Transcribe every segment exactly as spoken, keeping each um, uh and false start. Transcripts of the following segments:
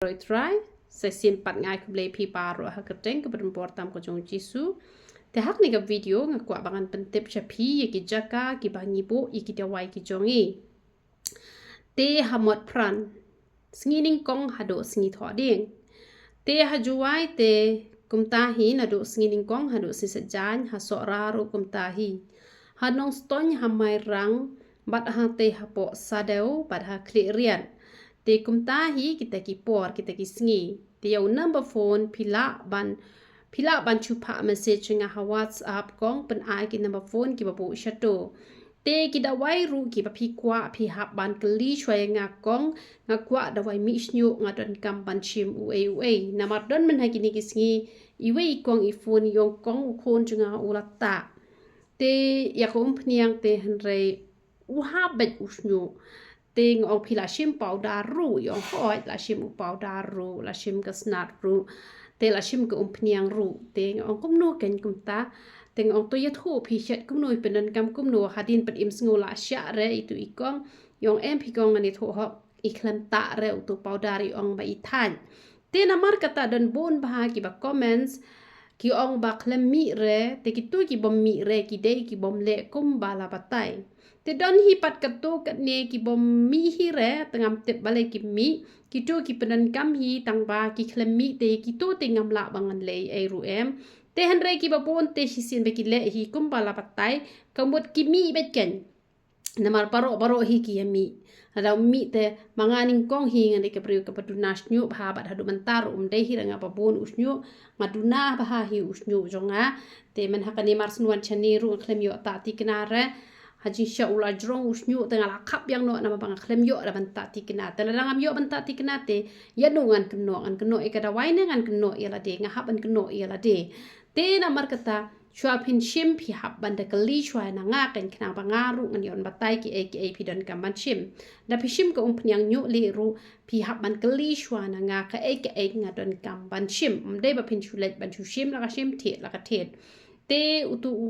Roi Trai, sa shisien pat nga ai khublei phi baroh ha ka kyrteng kaba donbor tam ka jong u Jisu. Te ha kane ka video nga kwah ba ngan pyntip sha phi ïa ki jaka kiba ngi buh ïa ki dawai ki jong ngi. Te ha Motphran, sngi nyngkong haduh sngi thohdieng. Te ha Jowai te kumta hi naduh sngi nyngkong haduh sngi saitjaiñ, ha Sohra ruh kumta hi. Ha Nongstoiñ, ha Mairang, bad ha te hapoh Sadew, bad ha Khliehriat. Te kumta hi kita ki por, kita ki sngi. Te ïa u number phone phi lah ban, phi lah ban shu phah message nga ha WhatsApp kong, pyn-ai ki number phone kiba buh shato. Te ki dawai ruh kiba phi kwah phi hap ban kylli shuwa ïa nga kong, nga kwah dawai mih shñiuh, nga donkam ban shim uei uei. Namar don mynha kine ki sngi iwei i kong i phone ïa u kong, u khun jong nga u la tah. Te ïa ka umphniang te hynrei u hap beit u shñiuh. Te nga ong phi la shim powder ruh, i ong hooid la shim u powder ruh, la shim ka snat ruh, te la shim ka umphniang ruh. Te nga ong kumno kein kumta. Te nga ong to ïathuh phi shet kumno i pyndonkam kumno, hadien pat im sngew la shah re itu i kong. I ong em phi kong, ngan ïathuh hok, i khlem tah re utu powder, i ong ba i thait. Te namar kata don bun bha kiba comments ki ong ba khlem mih re, te kito ki bym mih re ki dei ki bym leh kumba la batai. Te don hi pat kato katne ki bym mih hi re, te ngam tip balei kim mih. Kito ki pyndonkam hi tang ba ki khlem mih, te kito te ngam lah ba ngan leh ei ruh em. Te hynrei kiba bun te shisien ba ki leh hi kumba la batai, ka mut ki mih beit kein. Namar baroh baroh hi ki ïa mih. Lada ym mih te ma nga nyngkong hi ngan dei ka briew kaba duna shñiuh bha, bad haduh mynta ruh ym dei hi re nga ba bun u shñiuh, nga duna bha hi u shñiuh jong nga. Te mynha kane mar shen wan shane ruh nga khlem ïoh tah thikna re. Ha jingshisha u la jrong u shñiuh te nga la khap biang noh namar ba nga khlem ïoh da ban tah thikna. Te lada ngam ïoh ban tah thikna te ïa no ngan kynnoh, ngan kynnoh ïa ka dawai ne ngan kynnoh ïa lade, nga hap ban kynnoh ïa lade. Te namar kata shuwa phin shim phi hap ban da kylli shuwa na nga kein, khnang ba nga ruh ngan ïoh batai kiei kiei phi donkam ban shim. Da phi shim ka umphniang ñiuh lieh ruh phi hap ban kylli shuwa na nga kaei kaei nga donkam ban shim. Ym dei ba phin shu leit ban shu shim la ka shim, thied la ka thied. Te utu u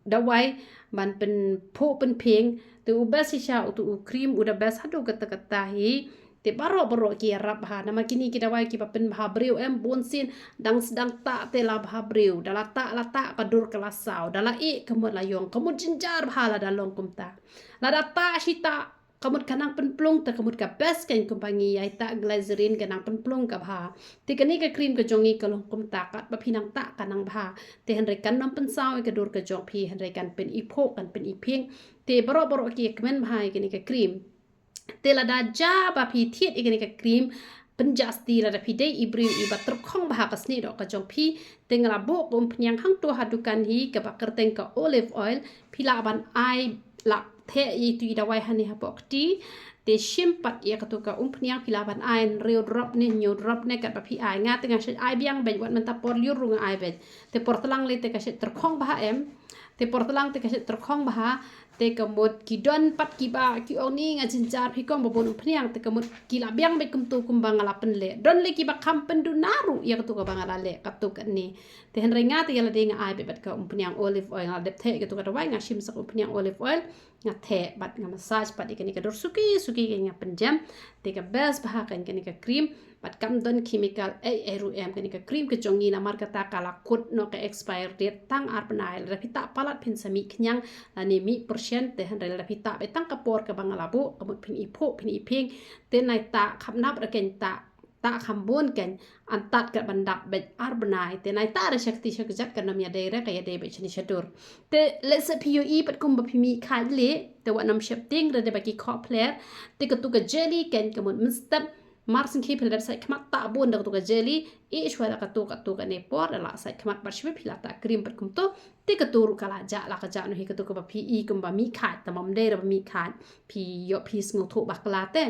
dawai ban pynphuh pynphieng, te u best shisha utu u cream u da best haduh katta katta hi. Te baroh baroh ki ïarap bha, namar kine ki dawai kiba pynbha briew em, bun sien dang sdang tah te la bha briew, da la tah la tah ka dur ka la saw, da la ïeh ka mut la ïong, ka mut jynjar bha lada long kumta. Lada tah shi tah ka mut ka nang pynplung, te ka mut ka best kein kumba ngi ïai tah glycerin ka nang pynplung ka bha. Te kane ka cream ka jong ngi ka long kumta, katba phi nang tah ka nang bha. Te hynrei kan ym pynsaw ïa ka dur ka jong phi, hynrei kan pyniphuh, kan pyniphieng. Te baroh baroh ki ïa kmen bha ïa kane ka cream. Te lada ja ba phi thied ïa kane ka cream, pynjah sti lada phi dei i briew iba tyrkhong bha ka snieh doh ka jong phi, te nga la buh ka umphniang hangto ha dukan hi kaba kyrteng ka olive oil, phi lah ban ai, lah theh ïa itu i dawai hangne hapoh kti. Te shim pat ïa katu ka umphniang, phi lah ban ai hynriew drop ne hynñiew drop ne katba phi ai. Nga te nga shait ai biang beit, wat mynta por lyiur ruh nga ai beit. Te por tlang lei te ka shait tyrkhong bha em. Te por tlang te ka shait tyrkhong bha. Te ka mut ki don pat kiba ki ong ni nga jynjar phi kong ba bun umphniang, te ka mut ki la biang beit kumtu kumba nga la pynleh. Don lei kiba kham pynduna ruh ïa katu kaba nga la leh, katu kane. Te hynrei nga te ïa lade nga ai beit bad ka umphniang olive oil, nga la dep theh ïa katu ka dawai, nga shim sa ka umphniang olive oil, nga theh bad nga massage pat ïa kane ka dur suki suki, ka nga pynjem. Te ka best bha kein kane ka cream. Bad kam don chemical ei ei ruh em, kane ka cream ka jong ngi namar kata ka la kut noh ka expire date tang ar bnai. Lada phi tah palat phin sa mih khñiang lane mih percent, te hynrei lada phi tah beit tang ka por kaba nga la buh, ka mut phin iphuh phin iphieng. Te nai tah khapnap re kein, tah, tah kham bun kein, an tad kat ban dap beit ar bnai. Te nai tah re sha kti sha kjat, kan ym ïadei re, ka ïadei beit shane shadur. Te lehse phi ïohi pat kumba phi mih khaid leh, te wat nym sheptieng re, dei ba ki khoh phler. Te katu ka jelly kein ka mut mynstep mar sngewkhie phi la dep sait khmat, tah bun da katu ka jelly, ïeh shuwa da katu katu kane por, da la sait khmat bad shibit phi la tah cream bad kumto. Te katu ruh ka la jah, la ka jah noh hi katu kaba phi i kumba mih khaid, tangba ym dei re ba mih khaid. Phi ïoh phi sngewthuh bakla te.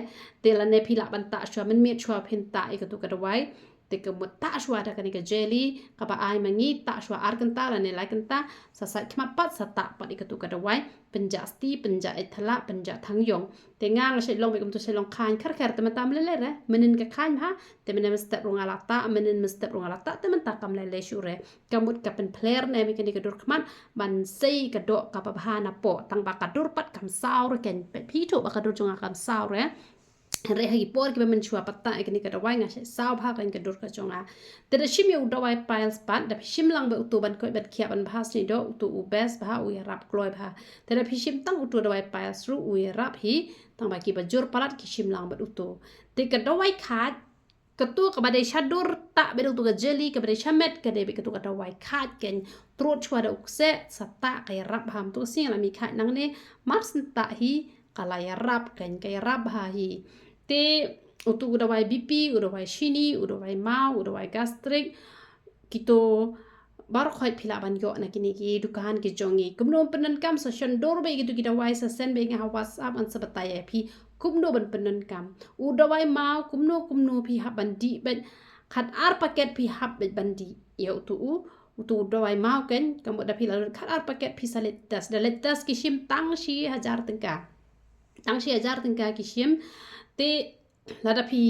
Te lane phi lah ban tah shuwa mynmiet shuwa phin tah ïa katu ka dawai. Te ka mut tah shuwa da kane ka jelly kaba ai ma ngi, tah shuwa ar kynta lane lai kynta, sa sait khmat pat sa tah pat ïa katu ka dawai. Pynjah sti, pynjah eit thala, pynjah thang ïong. Te nga nga shait long beit kumtu, shait long khaiñ kher kher, te mynta ym lei lei re. Mynnin ka khaiñ bha, te mynne mynstep ruh nga la tah, mynnin mynstep ruh nga la tah, te mynta kam lei lei shuh re. Ka mut ka pynphler ne em ïa kane ka dur khmat ban sei ka doh kaba bha napoh, tangba ka dur pat kam saw re kein. Phi thuh ba ka dur jong nga kam saw re. Hynrei ha ki por kiba mynshuwa pat ta ïa kane ka dawai nga shait saw bha kane ka dur ka jong nga. Te da shim ïa u dawai piles pat, da phi shim lang beit uto ban koit ban khiah ban bha snieh doh, uto u best bha, u ïarap kloi bha. Te da phi shim tang uto dawai piles ruh u ïarap hi, tang ba kiba jur palat ki shim lang beit uto. Te ka dawai khaid, kato kaba dei sha dur ta beit uto ka jeli, kaba dei sha met ka dei beit kato ka dawai khaid, kan trud shuwa da u kseh, sa ta ka ïarap bha, mynta ka sngi la mih khaid nangne, mar shen ta hi, ka la ïarap kan, ka ïarap bha hi. Te uto u dawai B P, u dawai shini, u dawai maw, u dawai gastric, kito baroh khoit phi lah ban ïoh na kine ki dukan ki jong ngi. Kumno pyndonkam, sa shon dur beit kito ki dawai, sa send beit nga ha WhatsApp, ngan sa batai ïa phi kumno ban pyndonkam. U dawai maw, kumno kumno phi hap ban dih beit, khat ar paket phi hap beit ban dih ïa uto u, uto u dawai maw kan, ka mut da phi la lut khat ar paket phi sa leit test, da leit test ki shim tang shi hajar tyngka. Tang shi hajar tyngka ki shim. Te lada phi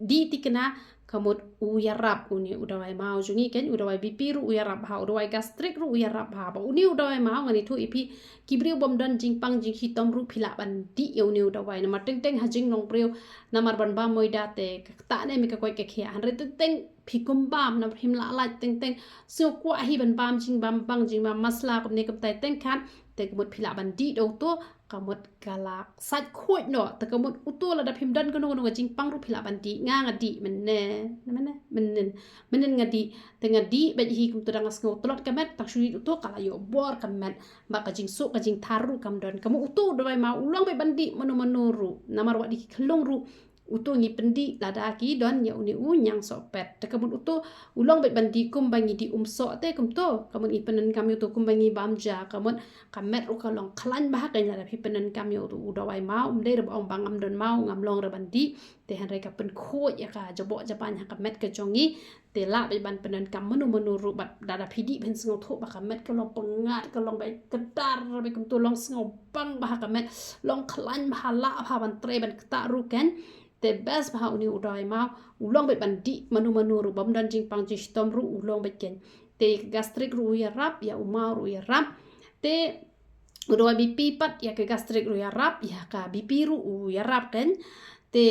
dih thikna, ka mut u ïarap une u dawai maw jong ngi kan, u dawai B P ruh u ïarap bha, u dawai gastric ruh u ïarap bha. Ba une u dawai maw ngan ïathuh ïa phi, ki briew bym don jingpang jingshitom ruh phi lah ban dih ïa une u dawai. Namar teng teng ha jinglong briew, namar ban bam moida te ka ktah ne me ka koit ka khiah. Hynrei teng teng phi kum bam, namar phim lah lait teng teng. Sngew kwah hi ban bam jingbam, bam jingbam masala kumne kumtai, teng khat te ka mut phi lah ban dih da uto, ka mut ka la sait khuid noh. Te ka mut uto lada phim don kano kano ka jingpang ruh phi lah ban dih. Nga nga dih mynne, mynne, mynnin, mynnin nga dih. Te nga dih beit hi kumto da nga sngew tlot ka met, tang shu dih uto ka la ïoh bor ka met. Ba ka jingsuk ka jingthar ruh kam don. Ka mut uto u dawai maw u long beit ban dih mano mano ruh. Namar wat dei ki khyllung ruh, uto ngi pyndih lada ki don ïa une u ñiang sohpet. Te ka mut uto u long beit ban dih kumba ngi dih um soh te kumto. Ka mut ngi pyndonkam ïa uto kumba ngi bam ja. Ka mut ka met ruh ka long khlaiñ bha kan lada phi pyndonkam ïa uto u dawai maw. Ym dei ruh ba ong ba ngam don maw, ngam long ruh ban dih. Te hynrei ka pynkhuid ïa ka jaboh jaban ha ka met ka jong ngi. Te lah beit ban pyndonkam mano mano ruh, bad lada phi dih phin sngewthuh ba ka met ka long pyngngad, ka long beit kdar, beit kumto, long sngewbang bha ha ka met, long khlaiñ bha, lah bha ban trei ban ktah ruh kan. Te best bha une u dawai maw, u long beit ban dih mano mano ruh, bym don jingpang jingshitom ruh u long beit kan. Te gastric ruh u ïarap, ïa u maw ruh u ïarap. Te u dawai B P pat, ïa ka gastric ruh u ïarap, ïa ka B P ruh u ïarap kan. Te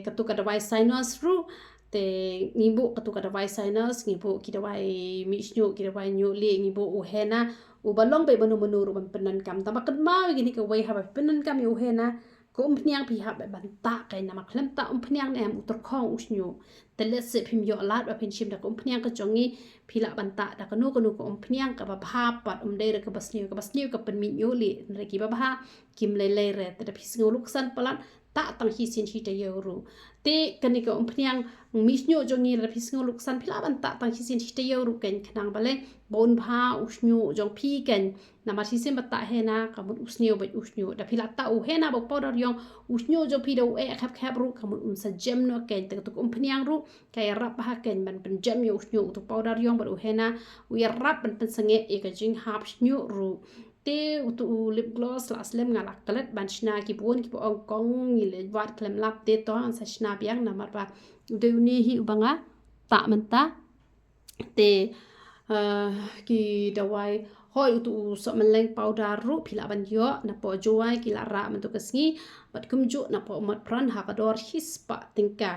kato ka dawai sinus ruh, te ngi buh kato ka dawai sinus, ngi buh ki dawai mih shñiuh, ki dawai ñiuh lieh, ngi buh u henna, uba long beit mano mano ruh ban pyndonkam. Tangba kynmaw ïa kane kawei, haba pyndonkam ïa u henna, ka umphniang phi hap beit ban tah kan, namar khlem tah umphniang ne em u tyrkhong u shñiuh. Te lehse phim ïoh lad ba phin shim da ka umphniang ka jong ngi, phi lah ban tah da kano kano ka umphniang kaba bha pat, ym dei re kaba sniew, kaba sniew ka pynmih ñiuh lieh, hynrei kiba bha kim lei lei re. Te da phi sngew luksan palat, tah tang shisien shi taïew ruh. Te kane ka umphniang mih shñiuh jong ngi, da phi sngew luksan phi lah ban tah tang shisien shi taïew ruh kan, khnang balei, ba un bha u shñiuh jong phi kan. Namar shisien ba tah henna, ka mut u sniew beit u shñiuh. Da phi la tah u henna bad u powder ïong, u shñiuh jong phi da u eh khep khep ruh, ka mut un sa jem noh kan. Te kato ka umphniang ruh ka ïarap bha kan ban pynjem ïa u shñiuh, uto u powder ïong bad u henna u ïarap ban pynsangeh ïa ka jinghap shñiuh ruh. Te uto u lip gloss la slem nga la klet ban shna, ki bun kiba ong kong ngi leh wad khlem lap, te to ngan sa shna biang namar ba u dei une hi uba nga tah mynta. Te, eh, ki dawai, hooid, uto u sohmylleng powder ruh phi lah ban ïoh napoh Jowai, ki la rah mynta ka sngi, bad kumjuh napoh Motphran ha ka dor shispah tyngka.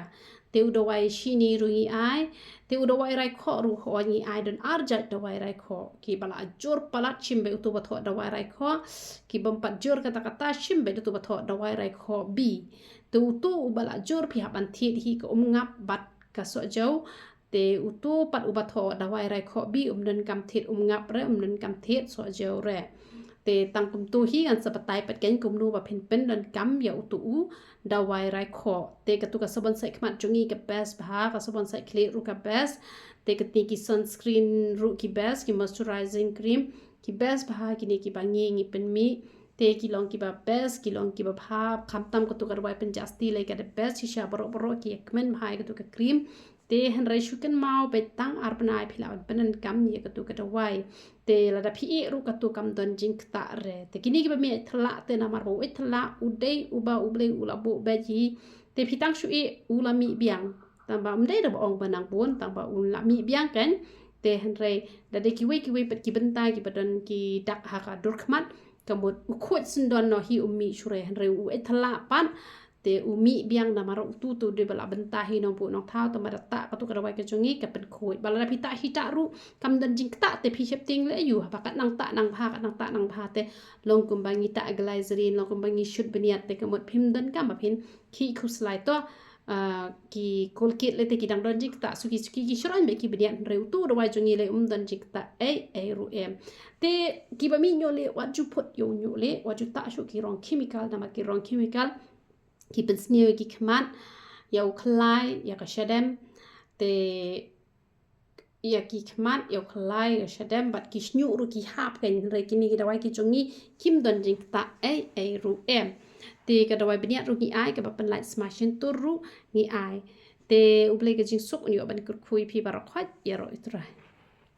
Te u dawai shini ruh ngi ai, te u dawai raikhoh ruh, hooid, ngi ai don ar jait dawai raikhoh. Kiba la jur palat shim beit uto ba thoh dawai raikhoh, ki bym pat jur katta katta shim beit uto ba thoh dawai raikhoh B. Te uto uba la jur phi hap ban thied hi ka umngap bad ka sohjew. Te uto pat uba thoh dawai raikhoh B, um donkam thied umngap re, um donkam thied sohjew re. Te tang kumto hi ngan sa batai pat kein kumno ba phin pyndonkam ïa uto u dawai raikhoh. Te kato ka sabon sait khmat jong ngi ka best bha, ka sabon sait khlieh ruh ka best. Te kine ki sunscreen ruh ki best, ki moisturizing cream ki best bha, kine kiba ngi ngi pynmih. Te ki long kiba best, ki long kiba bha, khamtam kato ka dawai pynjah sti lei ka the best, shisha baroh baroh ki ïa kmen bha ïa kato ka cream. Te hynrei shu kynmaw beit tang ar bnai phi lah ban pyndonkam ïa kato ka dawai. Te lada phi ïeh ruh kato kam don jingktah re. Te kine kiba mih thyllah te namar ba u ïeh thyllah u dei uba U Blei u la buh beit hi. Te phi tang shu ïeh u la mih biang. Tangba ym dei da ba ong ba nang bun, tangba u la mih biang kein. Te hynrei da dei kiwei kiwei pat ki bynta kiba don ki dak ha ka dur khmat, ka mut u khuid syndon noh hi um mih shuh re, hynrei u ïeh thyllah pat. Te u mih biang namar utu te u dei ba la bynta hi nongbuh nongthaw, te ma da tah katu ka dawai ka jong ngi ka pynkhuid. Ba lada phi tah hi tah ruh kam don jingktah, te phi sheptieng leh aiu, haba kat nang tah nang bha, kat nang tah nang bha, te long kumba ngi tah glycerin, long kumba ngi shut bniat, te ka mut phim don kam ba phin khih khuslai. To, ah, ki Colgate leh te ki dang don jingktah suki suki, ki shruh beit ki bniat, hynrei utu u dawai jong ngi leh um don jingktah ei ei ruh em. Te kiba mih ñiuh leh wat ju put ïa u ñiuh leh, wat ju tah shuh ki rong chemical, namar ki rong chemical ki pynsniew ïa ki khmat, ïa u khlai, ïa ka shadem, te ïa ki khmat, ïa u khlai, ïa u shadem, bad ki shñiuh ruh ki hap kein, hynrei kine ki dawai ki jong ngi kim don jingktah ei ei ruh em. Te ka dawai bniat ruh ngi ai, kaba pynlait sma shyntur ruh ngi ai. Te U Blei ka jingsuk un ïoh ban kyrkhu ïa phi baroh khoit, ïaroh ïa U Trai.